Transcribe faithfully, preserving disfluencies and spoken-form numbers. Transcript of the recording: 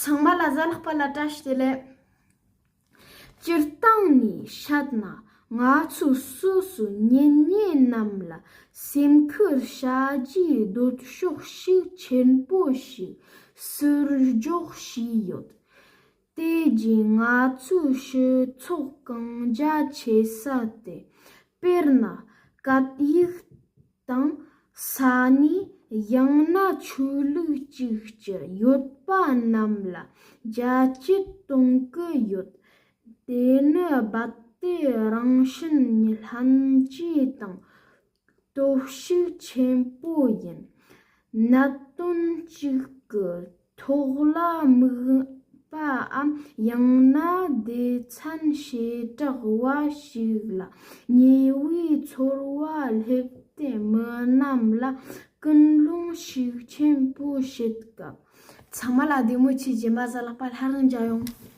ཚང་མ་ལ་གཟའ་ལྷག་པ་ལ་བཀྲ་ཤིས་བདེ་ལེགས། སྤྱིར་བཏང་ནས་བཤད་ན། ང་ཚོ་སོ་སོའི་གཉེན་ཉེ་རྣམས་ལ་སེམས་ཁུར་བྱ་རྒྱུའི་འདོད་ཕྱོགས་ཤུགས་ཆེན་པོ་ཞིག་ཟུར་འཇོག་བྱས་ཡོད། དེ་རྗེས་ང་ཚོའི་སྤྱི་ཚོགས་གང་རྒྱ་ཆེ་ས་དེ། དཔེར་ན། སྐད་ཡིག་དང་ས་གནས། ཡང་ན་ཆོས་ལུགས་ཅིག་སྤྱི་ཡོད་པ་རྣམས་ལ་རྒྱ་སྐྱེད་གཏོང་གི་ཡོད། དེ་ནི་རྦད་དེ་རང་བཞིན་ལྷན་སྐྱེས་དང་སྟོབས་ཤུགས་ཆེན་པོ་ཡིན། གནད་དོན་གཅིག་གི་ཐོག་ལ་དམིགས་པའམ། ཡང་ན་སྡེ་ཚན་བྱེ་བྲག་པ་ཞིག་ལ་ཉེ་བའི་ཚོར་བ་སླེབས་ཏེ། མི་རྣམས་ལ་ཀུན་སློང་ཤུགས་ཆེན་པོ་བྱེད་སྐབས། ཚང་མ་ལ་བདེ་མོ་བྱོས། རྗེས་མ་གཟའ་ལྷག་པ་སླར་ཡང་མཇལ་ཡོང་།